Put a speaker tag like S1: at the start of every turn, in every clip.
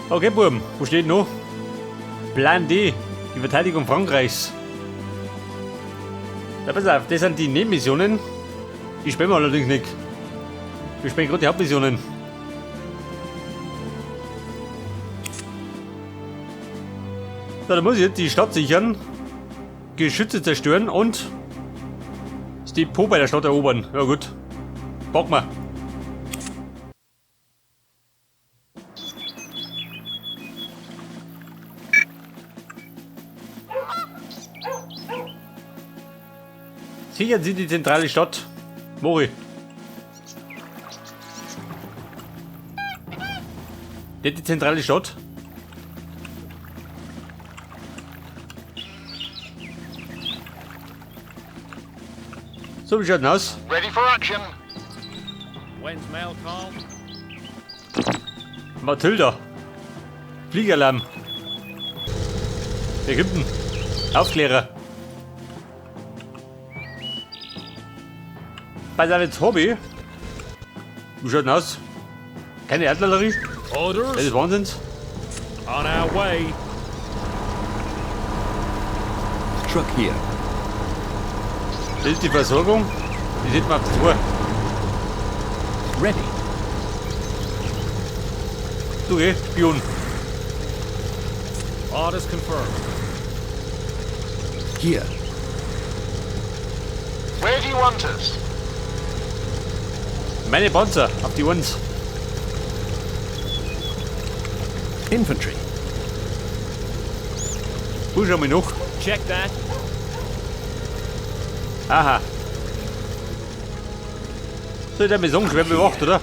S1: Okay, Buben, wo steht noch? Plan D, die Verteidigung Frankreichs. Ja, pass auf, das sind die Nebenmissionen. Die spielen wir allerdings nicht. Wir spielen gerade die Hauptmissionen. So, da muss ich jetzt die Stadt sichern, Geschütze zerstören und das Depot bei der Stadt erobern. Ja gut, bock mal. Sichern Sie die zentrale Stadt. Mori. Nicht die zentrale Stadt. So, wie schaut denn aus?
S2: Ready for action.
S3: When's mail call?
S1: Mathilda. Fliegerlamm. Wer gibt denn? Aufklärer. Bei seinem Hobby. Wie schaut denn aus? Keine Artillerie? Das
S3: Orders?
S1: ist Wahnsinns.
S3: On our way.
S4: Truck here.
S1: Das ist die Versorgung. Die sieht man auf der Tour.
S4: Ready.
S1: Du geh, Spion.
S3: Orders confirmed.
S4: Here.
S2: Where do you want us?
S1: Meine Panzer auf die 1.
S4: Infantry.
S1: Push einmal noch.
S3: Check that.
S1: Aha. So, der mir sagen, schwer bewacht, oder?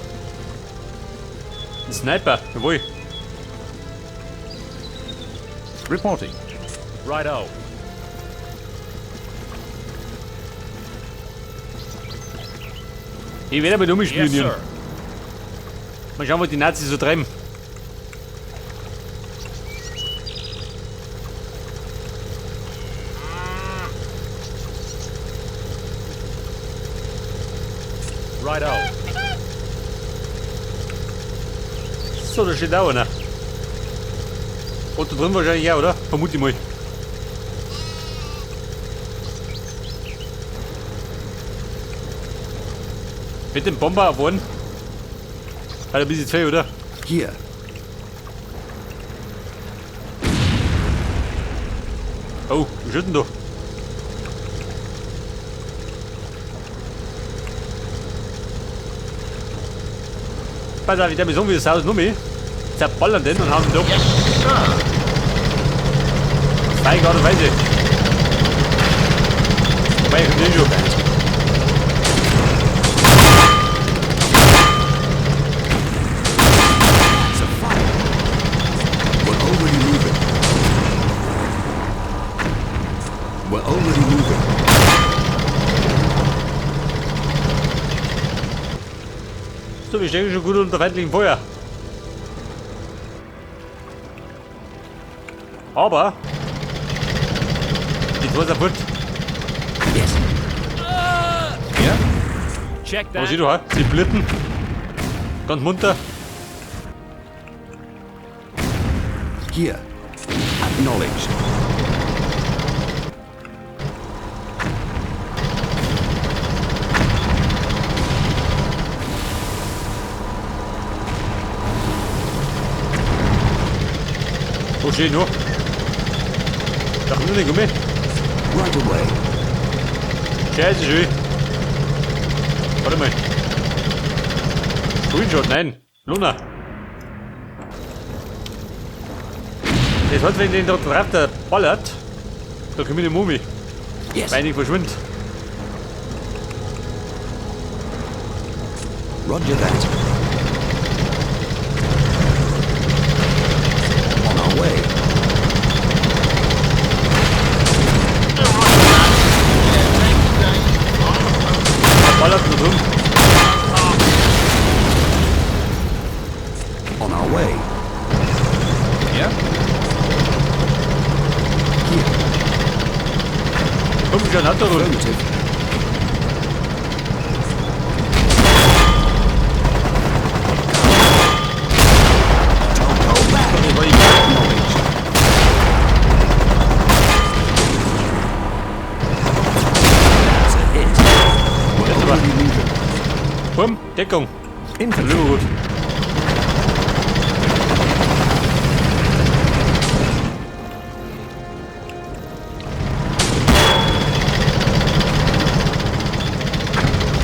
S1: Ein Sniper, jawohl.
S4: Reporting.
S3: Righto.
S1: Ich werde aber
S3: Yes,
S1: umspionieren.
S3: sir.
S1: Mal schauen, was die Nazis so treiben.
S3: Righto.
S1: So, da steht auch einer. Und da drin wahrscheinlich auch, oder? Vermute ich mal. Mit dem Bomber erworben. Hat ein bisschen zu viel, oder?
S4: Here.
S1: Oh, wir schütten doch. Pass auf, ich darf mir sagen, wie das Haus noch mehr. Zerballern den und hauen den doch.
S2: Yes, sir.
S1: Feige Art und Weise. Wobei, ich komm schon.
S4: It's a fire. We're already moving. We're already moving.
S1: So, wir stehen schon gut unter feindlichem Feuer. Aber die zwei sind fort.
S4: Yes. Yeah.
S3: Check
S1: Aber
S3: that.
S1: sieh doch, sie blitten. Ganz munter.
S4: Here. Acknowledged.
S1: Wo steht noch? Da kommt nicht mit.
S4: Right away.
S1: Scheiße, schön. Warte mal. Screenshot, nein. Luna. Das heißt, wenn den da drauf der ballert, da kommt eine Mumie.
S4: Yes.
S1: Weil ich verschwindet.
S4: Roger that. On our way.
S2: Roger that. Yeah, take days.
S1: Da ballert nur drum.
S4: On our way. Yeah. Here.
S1: Komm schon, hat er doch.
S4: Affirmative. Don't hold back.
S1: Ich Deckung.
S4: Infantry.
S1: Gut.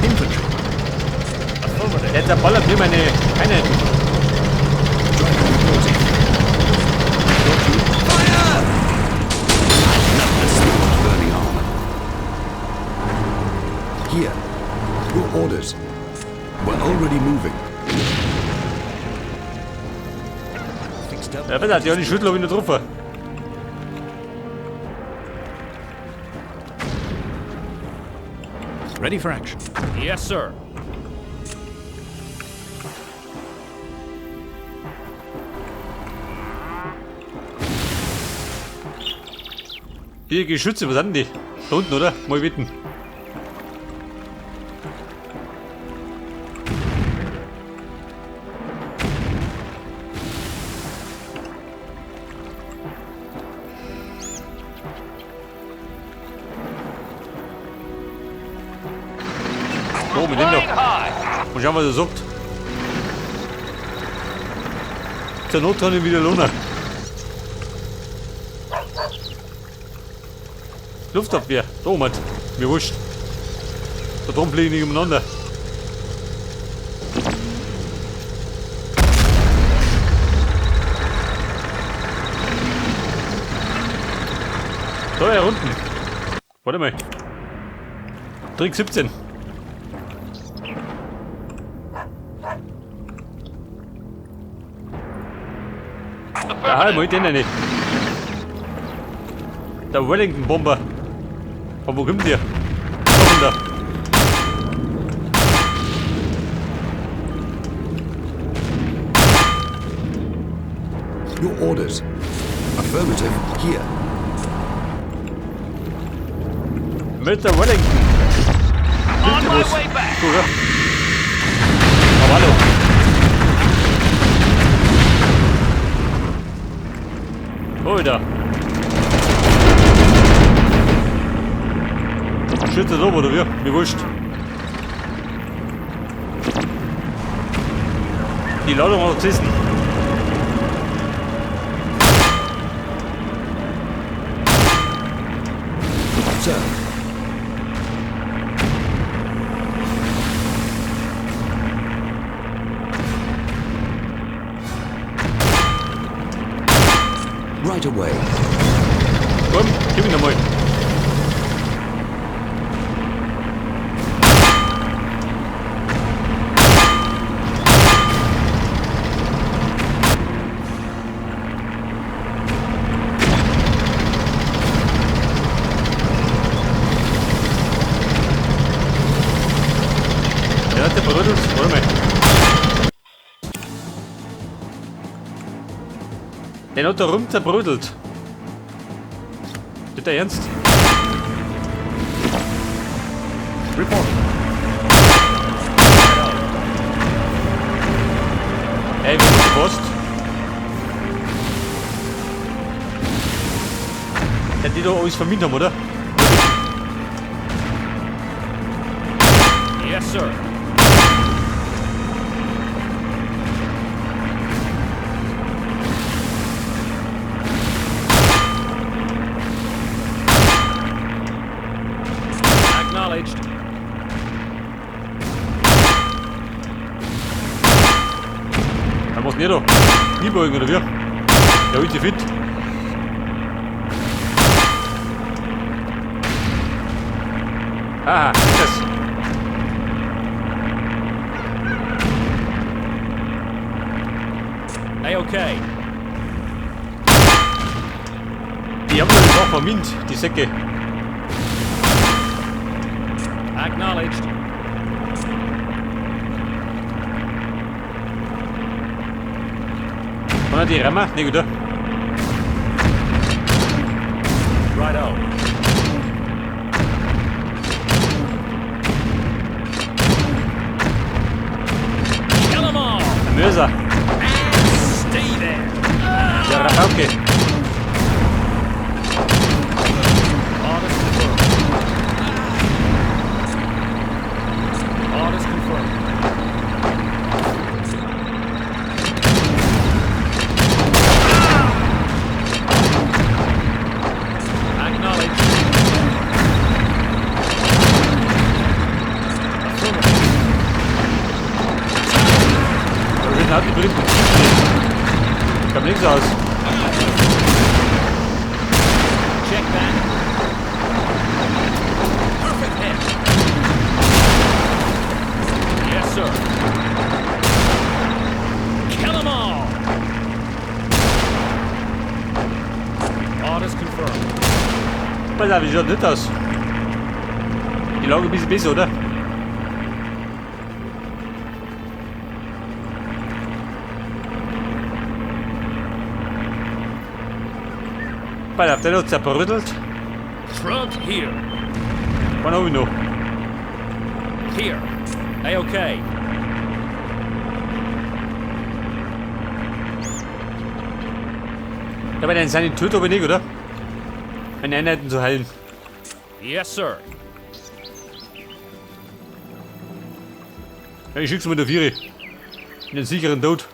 S4: Infantry.
S3: Affirmative.
S1: Der zerballert mir meine Einheiten.
S4: Driver reporting. Got you. Fire! I love the smell of burning armor. Here. Your orders. We're already moving. Fixed up.
S1: Ja, bitte, die hat die Schüttel hab ich nicht getroffen.
S4: Ready for action.
S3: Yes, sir.
S1: Hier, Geschütze, was sind die? Da unten, oder? Mal bitten. So, mit dem
S2: Flying
S1: da.
S2: high.
S1: Mal schauen, was er sagt. Zur Not kann ich wieder lohnen. Luftabwehr. Da oben halt. Mir wurscht. Da drum fliegen die umeinander. Da, hier unten. Warte mal. Trick 17. Ja, mal den nicht. Der Wellington Bomber. Aber wo kommt der? Da runter.
S4: Your orders. Affirmative. Here.
S1: Mit der Wellington.
S2: On my way back.
S1: So, ja. Aber hallo. Oh, wieder. Schütze da oben, oder wie? Mir wurscht. Die Ladung hat gesessen.
S4: Sir. Right away.
S1: Komm, gib ihn einmal. Der hat der brödelt. Warte mal. Den hat der rum zerbrödelt. Ist der ernst?
S4: Reporting.
S1: Ey, wo ist die Post? Der die da alles vermint haben, oder?
S3: Yes, sir. Acknowledged.
S1: Da macht ihr da? Kniebeugen oder wie? Ja, heute fit. Aha, ist das.
S3: A-okay.
S1: Die haben doch auch vermint, die Säcke.
S3: Acknowledged.
S1: Kann er die rammen? Ne, gut, oder?
S3: Righto. Kill 'em all!
S1: Ein Mörser.
S3: Stay there!
S1: Ja, Rabauke.
S3: Orders confirmed. Orders confirmed.
S1: Nichts aus.
S3: Check that. Perfect hit. Yes, sir. Kill 'em all. Orders confirmed.
S1: Pass auf, wie schaut das aus? Die Lage ein bisschen besser, oder? Pass auf, der hat zerbrödelt.
S3: Truck here.
S1: Wann hab ich noch?
S3: Here. A-okay.
S1: Ja, aber dann seine Töter aber nicht, oder? Meine Einheiten zu heilen.
S3: Yes, sir.
S1: Ja, ich schick's mit der Viere. In den sicheren Tod.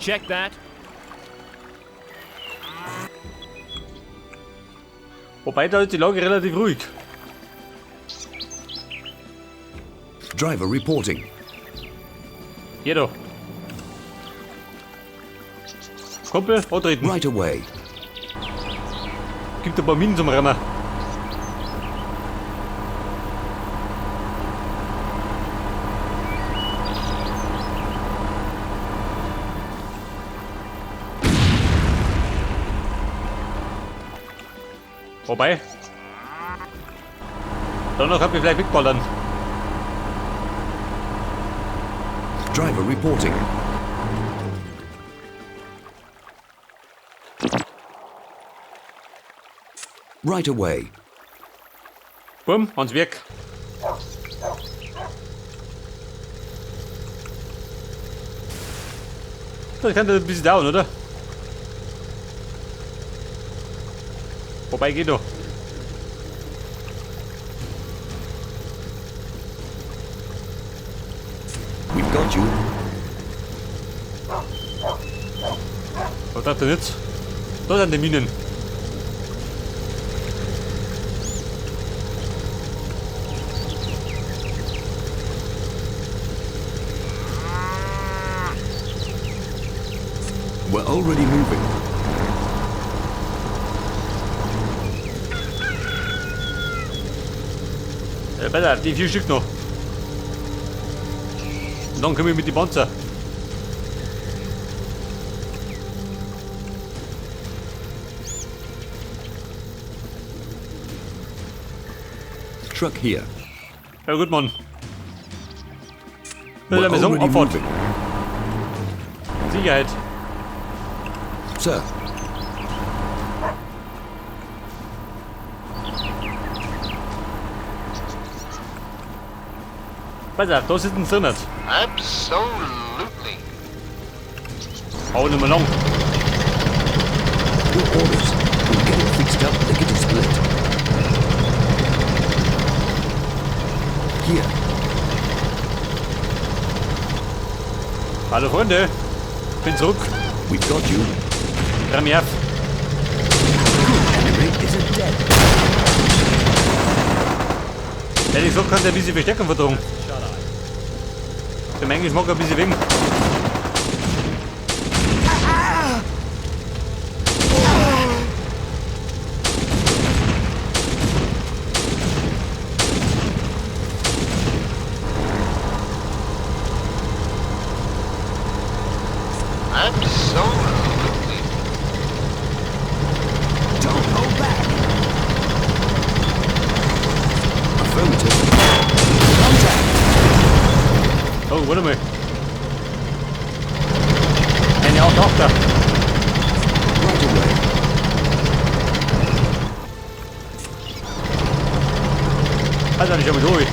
S3: Check that.
S1: Wobei, da ist die Lage relativ ruhig.
S4: Driver reporting.
S1: Hier da. Kumpel, antreten.
S4: Right away.
S1: Gibt ein paar Minen zum Rammen. Wobei. Danach hab ich vielleicht wegballern.
S4: Driver reporting. Right away.
S1: Bumm, ans Werk. Das kann ein bisschen dauern, oder? Wobei geht doch.
S4: We've got you.
S1: Was dachte ich nicht? Da sind die Minen.
S4: We're already moving.
S1: Ja, besser, die 4 Stück noch. Und dann kommen wir mit den Panzer.
S4: Truck here.
S1: Ja gut, Mann.
S4: We're
S1: Ja, wir sagen,
S4: already
S1: Abfahrt.
S4: moving.
S1: Sicherheit.
S4: Sir.
S1: Pass auf, da sitzen sie nicht.
S5: Absolutely.
S1: Aber nicht mehr lang.
S4: Your orders. We'll get it fixed up lickety split. Here.
S1: Hallo Freunde. Bin zurück.
S4: We've got you.
S1: Ramm auf.
S4: Enemy is a dead.
S1: Ehrlich gesagt, kannst du ein bisschen Verstärkung vertragen. Für meinen Geschmack ein bisschen wenig.
S5: Absolutely.
S4: Don't hold back. Affirmative. Contact.
S1: Oh, warte mal. Eine 8-8er.
S4: Right away.
S1: Also, ich schau mal durch.